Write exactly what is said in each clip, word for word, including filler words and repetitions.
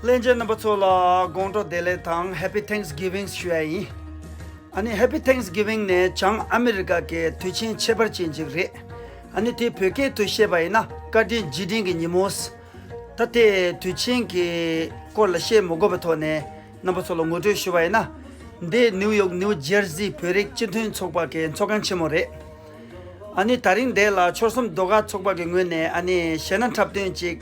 ལྷན་རྒྱས་རྣམ་པ་ཚོ་ལ་དགོང་དྲོ་བདེ་ལེགས་དང་Happy Thanksgiving ཞུ་ཡ་ཡིན། ཨ་ནི་Happy Thanksgiving ནི་བྱང་ཨ་མི་རི་ཀ་གི་དུས་ཆེན་ཁྱད་པར་ཅན་ཅིག་རེད། ཨ་ནི་དེ་བོད་སྐད་དུ་བཤད་པ་ཡིན་ན་བཀའ་དྲིན་རྗེས་དྲན་གྱི་ཉིན་མོ། ད་ལྟའི་དུས་ཆེན་གྱི་སྐོར་ལ་བཤད་མ་དགོས་པའི་ཐོག་ནས་རྣམ་པ་ཚོ་ལ་ངོ་སྤྲོད་ཞུ་བ་ཡིན་ན། འདི་ནིའུ་ཡོག་ནིའུ་ཇར་སི་བོད་རིགས་སྤྱི་མཐུན་ཚོགས་པ་གི་ཚོགས་ཁང་ཆེན་མོ་རེད། ཨ་ནི་ད་རིང་འདི་ལ་ཆོལ་གསུམ་ཟློས་གར་ཚོགས་པ་གི་ངོས་ནས་ཨ་ནི་གཞས་སྣ་འཁྲབ་སྟོན་ཅིག་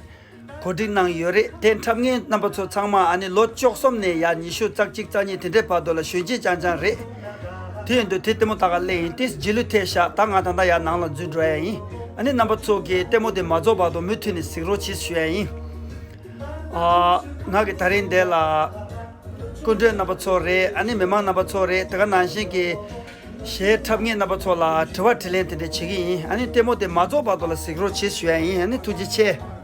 གོ་སྒྲིག་གནང་ཡོད་རེད། དེ་འཁྲབ་མཁན་རྣམ་པ་ཚོ་ཚང་མ་ཨ་ནི་ལོ་བཅུ་གསུམ་ནས་ཡར་ཉི་ཤུ་རྩ་གཅིག་རྩ་གཉིས་དེ་འདྲའི་བར་དུ་ལ་གཞོན་སྐྱེས་རྐྱང་རྐྱང་རེད། དེ་ཡིན་དུས་དེ་ལྟད་མོ་ལྟ་ག་སླེབས་ཡིན། དེ་རྗེས་ལུས་ཐེབས་ཤག་ད་ང་ད་ལྟ་ཡར་ནང་ལ་འཛུལ་འགྲོ་ཡ་ཡིན། ཨ་ནི་རྣམ་པ་ཚོ་གིས་ལྟད་མོ་དེ་མ་རྫོགས་བར་དུ་མུ་མཐུད་ནས་གཟིགས་རོགས་གྱིས་ཞུ་ཡ་ཡིན། ཨ། ང་གི་ད་རིང་འདི་ལ་སྐུ་མགྲོན་རྣམ་པ་ཚོ་རེད། ཨ་ནི་མི་མང་རྣམ་པ་ཚོ་རེད། དེ་ག་ནང་བཞིན་གྱི་གཞས་འཁྲབ་མཁན་རྣམ་པ་ཚོ་ལ་དྲི་བ་དྲིས་ལན་དེ་འདྲ་བྱེད་ཀྱི་ཡིན། ཨ་ནི་ལྟད་མོ་དེ་མ་རྫོགས་བར་དུ་ལ་གཟིགས་རོགས་གྱིས་ཞུ་ཡ་ཡིན། ཨ་ནི་ཐུགས་རྗེ་ཆེ།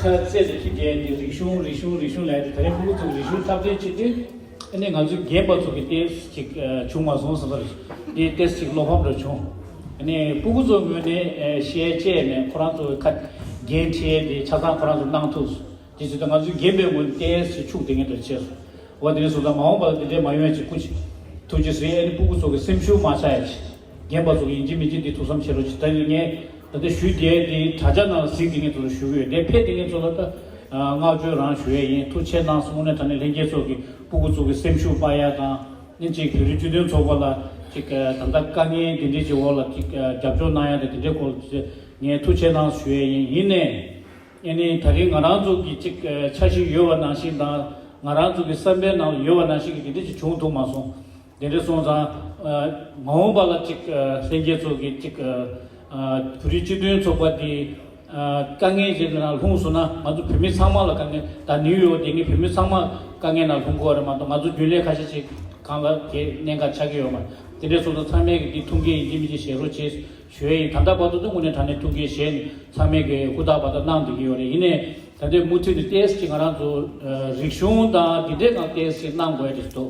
ཁ་རྩེ་ཟེར་གྱི་དེ་འདི་རིག་གཞུང་རིག་གཞུང་རིག་གཞུང་ལབ་དེ་ད་རེས་ཕྲུ་གུ་ཚོ་རིག་གཞུང་འཁྲབ་སྟོན་བྱེད་དུས། ཨ་ནི་ང་ཚོའི་རྒན་པ་ཚོ་གི་ཏོག་ཙམ་ཅིག་བྱུང་མ་སོང་བསམ་པ་རེད། འདི་ཏོག་ཙམ་ཅིག་བློ་ཕམ་འདྲ་བྱུང་། ཨ་ནི་ཕྲུ་གུ་ཚོའི་ངོས་ནས་ཨེ་གཞས་བཅས་ནས་ཁོ་རང་ཚོ་གི་ཁ་འགན་འཁྲི་དེ་ཆ་ཚང་ཁོ་རང་ཚོ་གནང་ཐུབ་སོང་། དེ་བྱེད་དུས་ང་ཚོའི་རྒན་པའི་ངོས་ནས་ཏོག་ཙམ་ཅིག་ཕྱུག་བསྡད་མཁན་འདྲ་བྱས་སོང་། འོ་དེ་ནས་བཟུང་ཙང་མ་འོངས་པར་འདི་འདྲའི་མ་ཡོང་ཡ་ཅིག་སྐུ་མཁྱེན། ཐུགས་རྗེ་ཆེ། ཨ་ནི་ཕྲུ་གུ་ཚོ་གི་སེམས་ཤུགས་མ་ཆག་ཡ་ཅིག་རྒན་པ་ཚོ་གི་ཡིན་གཅིག་མིན་གཅིག་འདི་ཐུགས་བསམ་བཞེས་རོགས་གྱིས། ད་ནི་ངས་ད་ལྟ་ཞུས་བསྡད་དེ་དྲ་རྒྱ་ནང་གཟིགས་བསྡད་མཁན་ཚོ་ལ་ཞུ་གི་ཡོད། དེ་ཕེབས་བསྡད་མཁན་ཚོ་ལ་ད་ བསྔགས་བརྗོད་རང་ཞུ་ཡས་ཡིན། ཐུགས་རྗེ་གནང་གསུངས་ནས། ད་ནི་ལྷན་རྒྱས་ཚོ་གི་སྤུ་གུ་ཚོ་གི་སེམས་ཤུགས་སྤར་ཡ་དང་། ནི་ཅིག་བོད་རིགས་སྤྱི་མཐུན་ཚོགས་པ་ལ་ཅིག་ད་ལྟ་དཀའ་ངལ་འདི་འདྲའི་ཅིག་འོག་ལ་ཅིག་རྒྱབ་སྐྱོར་གནང་ཡ་དང་། དེ་འདྲའི་སྐོར་ངས་ཐུགས་རྗེ་གནང་ཞུ་ཡས་ཡིན། ཡིན་ནས་ཨ་ནི་ད་རིང་ང་རང་ཚོ་གི་ཅིག་འཆར་གཞི་ཡོད་པ་ནང་བཞིན་དང་། ང་རང་ཚོ་གི་བསམ་པའི་ནང་ལ་ཡོད་པ་ནང་བཞིན་གྱི་དེ་འདྲ་ཅིག་བྱུང་ཐུབ་མ་སོང་། དེ་འདྲ་སོང་ཙང་། མ་འོངས་པ་ལ་ཅིག་ལྷན་རྒྱས་ཚོ་གི་ཅིག་བོད་རིགས་སྤྱི་མཐུན་ཚོགས་པ་འདི་དཀའ་ངལ་ཅིག་ནང་ལྷུང་སོང་ན། ང་ཚོ་བོད་མི་ཚང་མ་ལ་དཀའ་ངལ། ད་ནིའུ་ཡོག་དེ་ནི་བོད་མི་ཚང་མ་དཀའ་ངལ་ནང་ལྷུང་གི་ཡོད་རེད་མ་གཏོགས། ང་ཚོ་རྒྱུན་ལས་ཁ་ཤས་ཅིག་གང་ལ་དེ་གནད་འགག་ཆགས་ཀྱི་ཡོད་མ་རེད། དེ་འདྲ་སོང་ཙང་ཚང་མས་ཀྱི་འདི་ཐུགས་འགན་ཡིན་གཅིག་མིན་གཅིག་བཞེས་རོགས་བྱེད་ཞུ་ཡས་ཡིན། ད་ལྟ་བར་དུ་དངོས་གནས་དྲང་གནས་ཐུགས་འགན་བཞེས་ནས་ཚང་མས་ཀྱི་ཧུར་ཐག་བར་དུ་གནང་བསྡད་ཀྱི་ཡོད་རེད། ཡིན་ནའི་ད་ལྟའི་མུ་མཐུད་དུ་ཏོག་ཙམ་ཅིག་ང་རང་ཚོ་རིག་གཞུང་དང་འདི་འདྲའི་སྒང་ཏོག་ཙམ་ཅིག་གནང་དགོས་ཡ་དེ་ཚོ།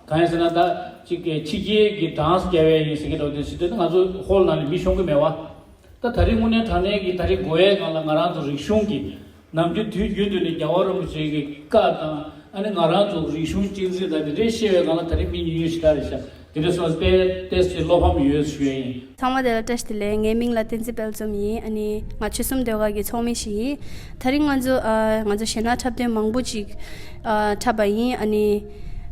གང་ཡིན་ཟེར་ན། ད་ཅིག་གི་ཕྱི་རྒྱལ་གྱི་ཌན་སི་རྒྱབ་ཡས་ཡིན་ཟེར་གྱི་འདུག་དེ་ཟེར་དུས་ང་ཚོ་ཧོལ་ནང་ལ་མི་ཤོང་གི་མེད་པ། ད་ད་རིང་དངོས་གནས་དྲང་གནས་ཀྱི་ད་རིང་དགོས་ཡས་སྒང་ལ་ང་རང་ཚོ་རིག་གཞུང་གི་ནམ་རྒྱུན་དུས་རྒྱུན་དུ་ནས་རྒྱལ་བ་རིན་པོ་ཆེ་གི་བཀའ་དང་། ཨ་ནི་ང་རང་ཚོ་རིག་གཞུང་གཅེས་འཛིན་དང་དེ་འདྲའི་བཤད་པའི་སྒང་ལ་ད་རིང་མི་ཉུང་ཉུང་ཞེ་དྲག་རེད་ཤག་དེ་འདྲ་སོང་ཙང་དཔེ་ཏོག་ཙམ་བློ་ཕམ་ཡོད་ཞུ་ཡས་ཡིན། ཚང་མ་དེ་ལ་བཀྲ་ཤིས་བདེ་ལེགས། ངའི་མིང་ལ་བསྟན་འཛིན་དཔལ་འཛོམས་ཡིན། ཨ་ནི་ང་ཆོལ་གསུམ་ཟློས་གར་གྱི་ཚོགས་མི་ཞིག་ཡིན། ད་རིང་ང་ཚོ་ཨ་ང་ཚོ་གཞས་སྣ་འཁྲབ་སྟོན་མང་པོ་ཅིག་ཨ་འཁྲབ་པ་ཡིན། ཨ་ནི་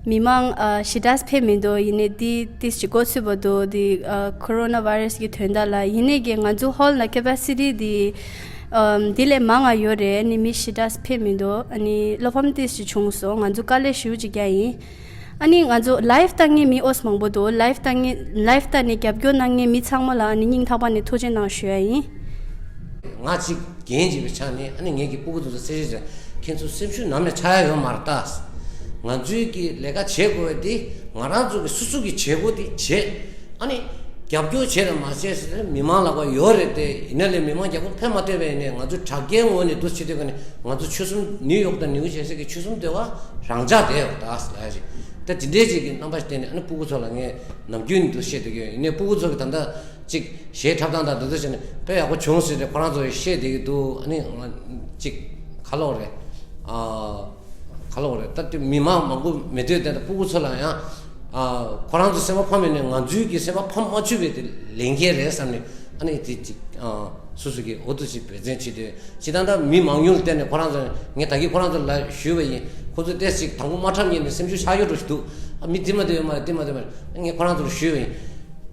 མི་མང་ཨ་ཞེ་དྲག་ཕེབས་མི་འདུག་ཡིན་ནའི་འདི་ཏིས་ཅིག་འགོ་ཚུགས་པ་འདུག་འདི་ཨ་ཁོ་རོ་ན་བྷའི་རེ་སི་གི་དོན་དག་ལ། ཡིན་ནའི་གི་ང་ཚོ་ཧོལ་ལ་ཀེ་པ་སི་ཊི་འདི་ཨ་འདི་ལས་མང་ང་ཡོད་རེད། ཨ་ནི་མི་ཞེ་དྲག་ཕེབས་མི་འདུག་ཨ་ནི་བློ་ཕམ་ཏིས་ཅིག་བྱུང་སོང་། ང་ཚོ་དཀའ་ལས་ཞེ་པོ་ཅིག་རྒྱག་ཡིན། ཨ་ནི་ང་ཚོ་ལའིབ་ལྟ་མཁན་མི་ཨོས་མང་པོ་འདུག་ལའིབ་ལྟ་མཁན་ལའིབ་ལྟ་ནས་རྒྱབ་སྐྱོར་གནང་མཁན་མི་ཚང་མ་ལ་ཨ་ནི་སྙིང་ཐག་པ་ནས་ཐུགས་རྗེ་གནང་ཞུ་ཡ་ཡིན། ང་གཅིག་རྒན་ཅིག་པའི་ཆ་ནས། ཨ་ནི་ངེད་ཀྱི་སྤུ་གུ་དེ་ཚོ་གསལ་བཤད་བྱས། ཁྱེད་ཚོ་སེམས་ཤུགས་ནམ་ཡང་ཆག་ཡ་ཡོད་མ་རེད་ད། ང་ཚོའི་གི་ལས་ཀ་བྱེད་དགོས་པ་དེ་ང་རང་ཚོ་གི་སོ་སོ་གི་བྱེད་སྒོ་དེ་བྱེད། ཨ་ནི་རྒྱབ་སྐྱོར་བྱེད་ར་མ་བྱེད་ཟེར་མི་མང་ལག་པ་ཡོད་རེད་དེ། ཡིན་ན་ལས་མི་མང་རྒྱབ་སྐྱོར་ཕེབས་མ་ཐུབ་པ་ཡིན་ནའི། ང་ཚོ་དྲ་རྒྱའི་ངོས་ནས་འདུ་བྱེད་དུས་ཀ་ནས་ང་ཚོ་ཆོལ་གསུམ་ནིའུ་ཡོག་དང་ནིའུ་ཇར་སི་གི་ཆོལ་གསུམ་ཟློས་གར་རང་འཇགས་བསྡད་ཡོད་ད་ཟེར་ལབ་ཡ་ཅིག་ད་དེ་འདྲའི་ཅིག་གི་རྣམ་པ་ཞིག་བསྟན་ནས། ཨ་ནི་སྤུ་གུ་ཚོ་ལ་ངས་ནམ་རྒྱུན་ནས་འདུ་བཤད་བསྡད་ཀྱི་ཡོད། ཡིན་ནའི་སྤུ་གུ་ཚོ་གི་ད་ལྟ་ཅིག་གཞས་འཁྲབ་སྟངས་དང་དེ་ཚོ་བྱས་ནས་དཔེ་ཡག་པོ་བྱུང་ཟེར་ཏེ་ཁོ་རང་ཚོ་བཤད་བསྡད་ཀྱི་འདུག་ཨ་ནི་ང་ཅིག་ག་ལབ་དགོས་རེད། ཨ། ག་ལབ་དགོས་རེད། ད་དེ་མི་མང་མང་པོ་མེད་དུས་དེ་འདྲ་སྤུ་གུ་ཚོ་ལ་ཡང་ཨ་ཁོ་རང་ཚོ་སེམས་པ་ཕམ་ཡོད་ནའི་ང་ཚོའི་གི་སེམས་པ་ཕམ་མ་བཅུག་པའི་དེ་ལས་འགན་རེད་བསམ་ནས། ཨ་ནི་དེ་ཅིག་ཨ་སོ་སོ་གི་འོ་དེ་ཅིག་འབད་བརྩོན་བྱེད་དུས། ཅི་ལྟར་ད་མི་མང་ཉུང་ལ་བལྟས་ནས་ཁོ་རང་ཚོ། ངས་ད་གིན་ཁོ་རང་ཚོ་ལ་ཞུས་པ་ཡིན། ཁོ་ཚོ་ཏོག་ཙམ་ཅིག་དང་པོ་མ་འཁྲབ་མཁན་ནས་སེམས་ཤུགས་ཆག་ཡོད་འགྲོ་ཞིག་འདུག་ཨ་མི་དེ་མ་དེ་ཡོད་མ་རེད། དེ་མ་དེ་མ་རེད། ངས་ཁོ་རང་ཚོར་ཞུས་པ་ཡིན།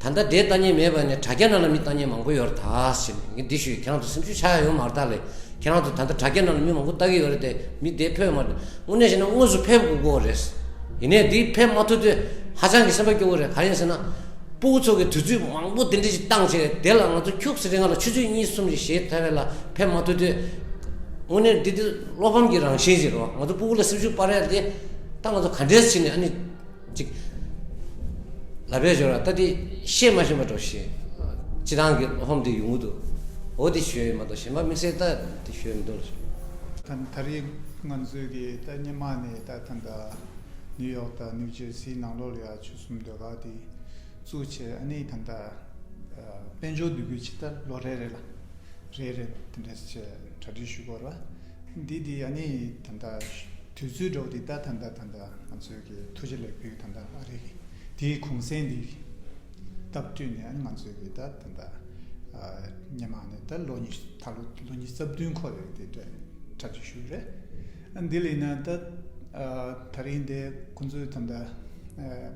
ད་ལྟ་དེ་ལྟ་མཁན་མེད་པ་ནས་དྲ་རྒྱ་ནང་ལ་མི་ལྟ་མཁན་མང་པོ་ཡོད་རེད་ད་ཟེར་ནས། ངས་འདི་ཞུས། ཁྱེད་རང་ཚོ་སེམས་ཤུགས་ཆག་ཡ་ཡོད་མ་རེད་ད་ལབ། ཁྱེད་རང་ཚོ་ད་ལྟ་དྲ་རྒྱ་ནང་ལ་མི་མང་པོ་ལྟ་གི་ཡོད་རེད་དེ། མི་དེ་ཕེབས་མ་རེད། དངོས་གནས་བྱས་ན་དངོས་སུ་ཕེབས་དགོས་ཀྱི་རེད། ཡིན་ནའི་འདི་ཕེབས་མ་ཐུབ་དུས་ཧ་ཅང་གི་སེམས་པ་སྐྱོ་གི་རེད། གང་ཡིན་ཟེར་ན། སྤུ་གུ་ཚོ་གིས་དུས་ཚོད་མང་པོ་དེ་འདྲ་ཞིག་བཏང་བྱས། དེ་ལ་ང་ཚོ་ཁྱུག་ཙམ་རིང་ལ་ཆུ་ཚོད་གཉིས་གསུམ་ཞིག་གཞས་འཁྲབ་པ་ལ་ཕེབས་མ་ཐུབ་དུས། དངོས་གནས་འདི་དེ་བློ་ཕམ་གྱི་རང་བཞིན་ཞིག་རེད་བ། ང་ཚོ་སྤུ་གུ་ལ་སེམས་ཤུགས་སྤར་ཡ་དེ་ད་ང་ཚོ་ག་འདྲས་བྱས་ནས། ཨ་ནི་ཅིག་ལབ་པའི་སྦྱོར་བ་ད་དེ་བཤད་མ་ཤེས་པ་འདྲ་ཞིག་སྤྱིར་བཏང་གི་བློ་ཕམ་དེ་ཡོང་གི་འདུག་འོ་དེ་ཞུ་ཡ་ཡིན་མ་གཏོགས་གཞན་པ་དམིགས་བསལ་ད་དེ་ཞུ་ཡ་མི་འདུག་ལ། ད་ད་རེས་ང་ཚོའི་གི་ད་སྔོན་མ་ནས་ད་ད་ད་ནིའུ་ཡོག་དང་ནིའུ་ཇར་སི་ནང་ལོགས་ལ་ཡ་ཆོལ་གསུམ་ཟློས་གར་དེ་བཙུགས་བྱས། ཨ་ནི་ད་ད་དཔལ་འབྱོར་འདུས་རྒྱུ་ཇི་ལྟར་ལོ་རེ་རེ་ལ་རེ་རེ་དེ་འདྲ་བྱས་གྲ་སྒྲིག་ཞུ་དགོས་རེད་བ། འདི་འདི་ཨ་ནི་ད་ལྟ་དུས་ཚོད་འདྲ་བོ་འདི་ད་ད་ལྟ་ད་ལྟ་ང་ཚོའི་གི་ཐུགས་རྗེ་ལེགས་འབུལ་ད་ལྟ་ཨ་རི་གི་དེའི་གུང་སེང་འདི་སྟབས་བསྟུན་ནས། ཨ་ནི་ང་ཚོའི་གི་ད་ད་ལྟ་ཨ་སྔོན་མ་ནས་ད་ལོ་ཉི་ཤུ་ད་ལོ་ལོ་ཉི་ཤུ་རྩ་བདུན་འཁོར་ཡོད་དེ་འདྲ་གྲ་སྒྲིག་ཞུས་རེད། ཨ་འདི་ལ་ཡིན་ན་ད་ཨ་ད་རིང་འདི་ཁོང་ཚོའི་ད་ལྟ་ཨ་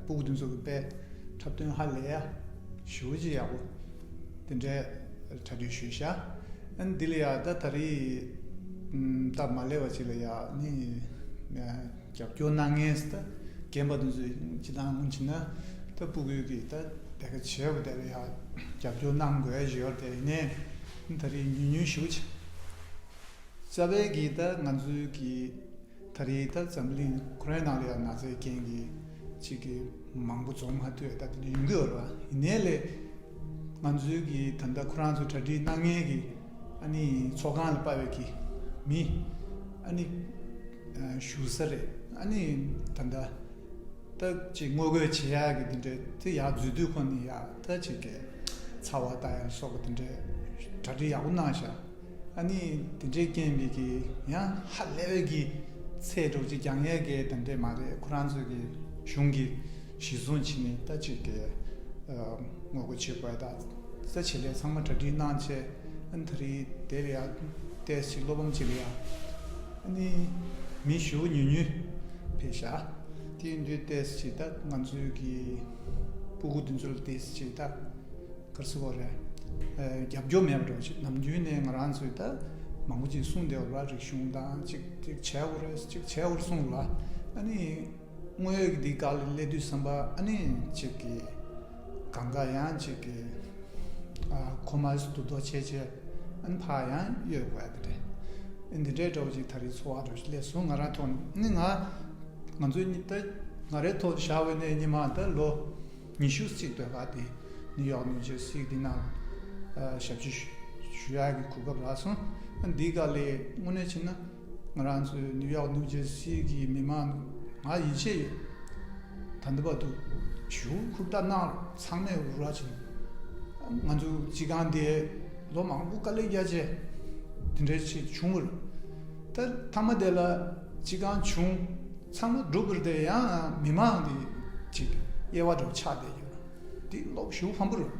སྤུ་གུ་དེ་ཚོ་གི་དཔེ་འཁྲབ་སྟོན་ཧ་ལས་ཡ་ཞེ་པོ་ཅིག་ཡག་པོ་དེ་འདྲའི་གྲ་སྒྲིག་ཞུས་ཤག་ཨ་འདི་ལ་ཡ་ད་ད་རེས་ཨམ་སྟབས་མ་ལེགས་པ་ཅིག་ལ་ཡ་ནི་ཨ་རྒྱབ་སྐྱོར་གནང་མཁན་ད་རྒན་པ་དེ་ཚོས་སྤྱིར་བཏང་སྔོན་ཕྱིན་ན་ད་སྤུ་གུའི་གི་ད་དེ་ག་བྱས་པ་དེ་ལ་ཡ་རྒྱབ་སྐྱོར་གནང་དགོས་ཡ་ཞིག་ཡོད་རེད་དེ། ཡིན་ནའི་ད་རེས་ཉུང་ཉུང་ཞེ་པོ་ཅིག་རྩ་བའི་གི་ད་ང་ཚོའི་གི་ད་རེས་ད་འཛམ་གླིང་ཁོ་རའི་ནང་ལ་ཡང་ན་ཚའི་རྐྱེན་གྱིས་ཅིག་གི་མང་པོ་འཛོམས་མ་ཐུབ་ཡ་ད་དེ་འདྲ་ཡོང་གི་ཡོད་རེད་བ། ཡིན་ནའི་ལས་ང་ཚོའི་གི་ད་ལྟ་ཁོ་རང་ཚོ་གྲ་སྒྲིག་གནང་མཁན་གྱི་ཨ་ནི་ཚོགས་ཁང་ལ་དཔའ་བའི་གི་མི་ཨ་ནི་བཞུགས་ས་རེད། ཨ་ནི་ད་ལྟ་ད་ཅིག་ངོ་རྒོལ་བྱེད་ཡག་གི་དེ་འདྲའི་དེ་ཡག་འཛུལ་དུས་ཁོ་ནི་ཡག་ད་ཅིག་གི་ཚ་བ་ལྟ་ཡག་སོགས་ཀྱི་དེ་འདྲའི་གྲ་སྒྲིག་ཡག་པོ་གནང་ཤག་ཨ་ནི་དེ་འདྲའི་རྐྱེན་པས་ཀྱི་ཡང་ཧ་ལས་པའི་གི་ཚད་འགྲོ་ཅིག་རྒྱག་ཡས་ཀྱི་དེ་འདྲའི་མ་རེད། ཁོ་རང་ཚོའི་གི་གཞུང་གི་གཞི་བཟུང་བྱས་ནས་ད་ཅིག་གི་ངོ་རྒོལ་བྱེད་དགོས་ད་ས་ཆེ་ལས་ཚང་མ་གྲ་སྒྲིག་གནང་བྱས། ཨ་ནི་ད་རེས་དེ་ལ་ཡ་ཏོག་ཙམ་བློ་ཕམ་ཅིག་ལ་ཡ་ ནི་མི་ཞུ་ཉུང་ཉུང་ཕེབས་ཤག་དེ་ཡིན་དུས་ཏོག་ཙམ་ཅིག་ད་ང་ཚོའི་གི་སྤུ་གུ་དེ་ཚོ་ལ་ཏོག་ཙམ་ཅིག་ད་ག་རེ་ཟེར་དགོས་རེད། ཨ། རྒྱབ་སྐྱོར་མེད་པ་འདྲ་བོ་ཅིག་ནམ་རྒྱུན་ནས་ང་རང་ཚོས་ད་མང་པོ་ཅིག་གསུངས་བསྡད་ཡོད་རེད་པ། རིག་གཞུང་དང་ཅིག་ཅིག་བྱས་དགོས་རེད། ཅིག་བྱས་དགོས་རེད་གསུངས་ལ། ཨ་ནི་དངོས་ཡོད་ཀྱི་འདི་སྒང་ལ་སླེབས་དུས་ཙམ་པ། ཨ་ནི་ཅིག་གི་གང་ག་ཡང་ཅིག་གི་ཨ། ཁོ་མ་སུ་དུ་དོ་བྱས་བྱས། ཨ་ནི་ཕར་ཡང་གཡོལ་དགོས་ཡ་དེ་རེད། ཨ། འདི་འདྲའི་འདྲ་བོ་ཅིག་ད་རེས་ཚོར་བ་འདྲ་བོ་ཞིག་སླེབས་སོང་ང་རང་ཐོག་ནས། ཨ་ནི་ང་ང་ཚོའི་གཉིས་ད་ང་རའི་ཐོག་བཞག་པ་ཡིན་ན་སྔོན་མ་ད་ལོ་ཉི་ཤུ་ཙམ་ཅིག་སྡོད་པ་དེ་ནིའུ་ཡོག་ནིའུ་ཇར་སི་འདི་ནང་ཨ། ཞབས་ཕྱི་ཞུ་ཞུ་ཡག་གི་གོ་སྐབས་རག་སོང་། ཨ། འདིའི་སྒང་ལ་དངོས་གནས་བྱས་ན་ང་རང་ཚོའི་ནིའུ་ཡོག་ནིའུ་ཇར་སི་གི་མི་མང་ང་ཡིད་ཆེས་ཡོད། ད་ལྟ་བར་དུ་ཞེ་པོ་ཧུར་ཐག་གནང་རོགས། ཚང་མས་རོགས་རམ་བྱས། ང་ཚོ་སྤྱི་ཁང་འདི་ལོ་མང་པོ་དཀའ་ལས་རྒྱག་བྱས་དེ་འདྲའི་ཅིག་བྱུང་བ་རེད། ད་མཐའ་མ་དེ་ལ་སྤྱི་ཁང་བྱུང་། ཚང་མ་འགྲུབ་པ་རེད་དེ། ཡང་མི་མང་འདི་ཅིག་དབྱེ་བ་འདྲ་བོ་ཆགས་བསྡད་ཡོད། འདི་བློ་ཞེ་པོ་ཕམ་པོ་རེད།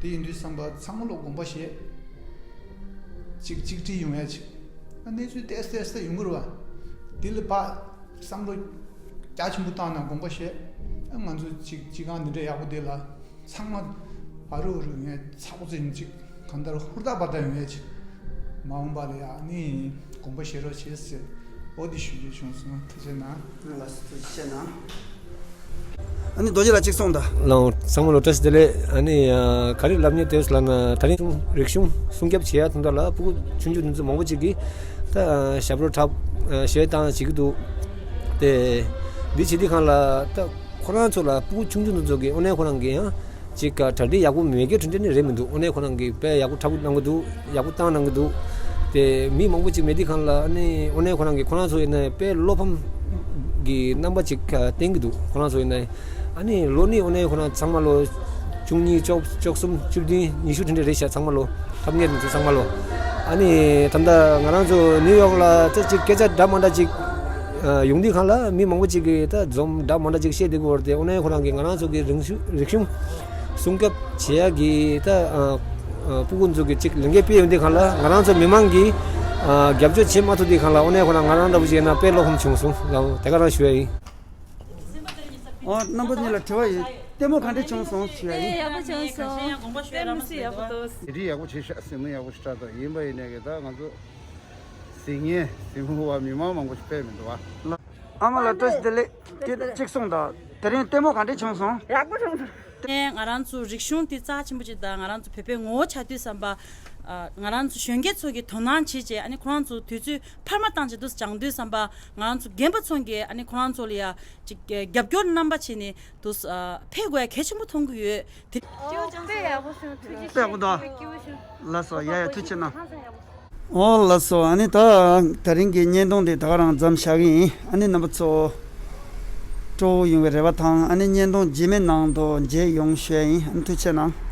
དེ་ཡིན་དུས་ཙམ་པ་ཚང་མ་ལ་དགོངས་པ་བཞེས། ཅིག་གཅིག་སྒྲིལ་ཡོང་ཡ་ཅིག་ཨ། གནས་ཚུལ་ཏོག་ཙམ་ཏོག་ཙམ་ཡོང་གི་རེད་པ། དེ་ལ་ཕར་བསམ་བློ་རྒྱ་ཆེན་པོ་བཏང་ནས་དགོངས་པ་བཞེས། ཨ། ང་ཚོ་ཅིག་སྤྱི་ཁང་འདི་འདྲ་ཡག་པོ་འདི་ལ་ཚང་མ་ཨ་རུ་ཨ་རུ་ཡོང་ཡ། ཚ་པོ་ཅིག་ཅིག་གང་ལྟར་ཧུར་ཐག་འབད་ཐག་ཡོང་ཡ་ཅིག་མ་འོངས་པ་ལ་ཡ་ཨ་ནི་དགོངས་པ་བཞེས་རོགས་བྱེད་ཟེར། འོ་འདི་ཞུ་རྒྱུ་བྱུང་སོང་། ཐུགས་རྗེ་གནང་། ལགས་སོ། ཐུགས་རྗེ་གནང་། ཨ་ནི་རྡོ་རྗེ་ལགས་གཅིག་གསུངས་དང་། ལགས་འོང་། ཚང་མ་ལ་བཀྲ་ཤིས་བདེ་ལེགས། ཨ་ནི་ཨ། ག་རེ་ལབ་སྙིང་འདོད་ལབ་ན། ད་རིང་རིག་གཞུང་སྲུང་སྐྱོབ་བྱེད་ཡ་དོན་དག་ལ་སྤུ་གུ་ཆུང་ཆུང་དེ་ཚོ་མང་པོ་ཅིག་གིས་ད་ཨ། ཞབས་བྲོ་འཁྲབ། ཨ། གཞས་བཏང་བྱེད་ཀྱི་འདུག་དེ་འདི་བྱེད་དུས་སྒང་ལ་ད་ཁོ་རང་ཚོ་ལ། སྤུ་གུ་ཆུང་ཆུང་དེ་ཚོ་གིས་དངོས་གནས་ཁོ་རང་གིས་ཡང་ཅིག་གྲ་སྒྲིག་ཡག་པོ་མེད་མཁན་དེ་འདྲ་ནི་རེད་མི་འདུག་དངོས་གནས་ཁོ་རང་གིས་དཔེ་ཡག་པོ་འཁྲབ་གནང་གི་འདུག་ཡག་པོ་བཏང་གནང་གི་འདུག་དེ་མི་མང་པོ་ཅིག་མེད་དུས་སྒང་ལ་ཨ་ནི་དངོས་གནས་ཁོ་རང་གིས། ཁོ་རང་ཚོ་ཡིན་ན་དཔེ་བློ་ཕམ་གྱི་རྣམ་པ་ཅིག་བསྟན་གྱི་འདུག་ཁོ་རང་ཚོ་ཡིན་ན། ཨ་ནི་ལོ་ནི་དངོས་གནས་ཁོ་རང་ཚང་མ་ལོ་བཅུ་གཉིས། བཅུ་བཅུ་གསུམ། བཅུ་བདུན། ཉི་ཤུ་དེ་འདྲ་རེད་ཤག་ཚང་མ་ལོ། འཁྲབ་མཁན་དེ་ཚོ་ཚང་མ་ལོ། ཨ་ནི་ད་ལྟ་ང་རང་ཚོ་ནིའུ་ཡོག་ལ་ད་ཅིག་སྐད་ཆ་འདྲ་མ་འདྲ་ཅིག་ཨ། ཡོང་དུས་སྒང་ལ་མི་མང་པོ་ཅིག་གིས་ད་འཛོམས་འདྲ་མ་འདྲ་ཅིག་བཤད་བསྡད་ཀྱི་ཡོད་རེད་དེ། དངོས་གནས་ཁོ་རང་གིས་ང་རང་ཚོ་གི་རིག་གཞུང་། རིག་གཞུང་སྲུང་སྐྱོབ་བྱེད་ཡ་གི་ད་ཨ། ཨ། སྤུ་གུ་ཚོ་གི་ཅིག་ལས་འགུལ་སྤེལ་ཡོང་དུས་སྒང་ལ་ང་རང་ཚོ་མི་མང་གིས་ཨ། རྒྱབ་སྐྱོར་བྱེད་མ་ཐུབ་དུས་སྒང་ལ་དངོས་གནས་ཁོ་རང་ང་རང་འདྲ་བོ་ཅིག་ཡིན་ན་དཔེ་བློ་ཕམ་བྱུང་སོང་ལགས། དེ་ག་རང་ཞུ་ཡ་ཡིན། ཨོ། རྣམ་པ་གཉིས་ལ་དྲི་བ་ཡོད། ལྟད་མོ་ག་འདྲ་བྱུང་སོང་ཞུ་ཡ་ཡིན། ཡག་པོ་བྱུང་སོང་། དཔེ་མི་སྲིད་ཡག་པོ་འདུག་དེ་འདྲའི་ཡག་པོ་བྱས་ཤག་གཟིགས་མོ་ཡག་པོ་ཞེ་དྲག་འདུག་ཡིན་པ་ཡིན་ནའི་གི་ད་ང་ཚོ་གཟིགས་མཁན་གཟིགས་མོ་བ་མི་མང་མང་པོ་ཞིག་ཕེབས་མི་འདུག་བ། ཨ་མ་ལགས་བཀྲ་ཤིས་བདེ་ལེགས། སྐད་གཅིག་གསུངས་དང་། དེ་རིང་ལྟད་མོ་ག་འདྲ་བྱུང་སོང་། ཡག་པོ་བྱུང་སོང་། ནས་ང་རང་ཚོ་རིག་གཞུང་དེ་རྩ་ཆེན་པོ་ཅིག་དང་། ང་རང་ཚོ་བོད་པའི་ངོ་བོ་ཆགས་དུས་ཙམ་པ། ཨ། ང་རང་ཚོ་གཞོན་སྐྱེས་ཚོ་གིས་དོ་སྣང་བྱེད་བྱས། ཨ་ནི་ཁོ་རང་ཚོ་དུས་ཚོད་འཕར་མ་བཏང་བྱས་འདུག་སྦྱང་དུས་ཙམ་པ། ང་རང་ཚོ་རྒན་པ་ཚོ་གིས་ཨ་ནི་ཁོ་རང་ཚོ་ལ་ཡ་ཅིག་རྒྱབ་སྐྱོར་རྣམ་པ་བྱས་ནས་འདུག་ཨ། ཕེབས་དགོས་ཡ་གལ་ཆེན་པོ་མཐོང་གི་ཡོད་དེ། ཨོ། དཔེ་ཡག་པོ་བྱུང་། ཐུགས་རྗེ་ཆེ། དཔེ་ཡག་པོ་འདུག་སྐྱིད་པོ་བྱུང་། ལགས་སོ། ཡ་ཡ། ཐུགས་རྗེ་གནང་། ཧང་སང་ཡག་པོ། ཨོ་ལགས་སོ། ཨ་ནི་ད་དེ་རིང་གི་བརྙན་ཐུང་འདི་ད་ག་རང་མཚམས་བཞག་གི་ཡིན། ཨ་ནི་རྣམ་པ་ཚོ་སྤྲོ་བོ་ཡོང་བའི་རེ་བ་དང་། ཨ་ནི་བརྙན་ཐུང་རྗེས་མའི་ནང་དུ་མཇལ་ཡོང་ཞུ་ཡ་ཡིན། ཨ་ནི་ཐུགས་རྗེ་གནང་།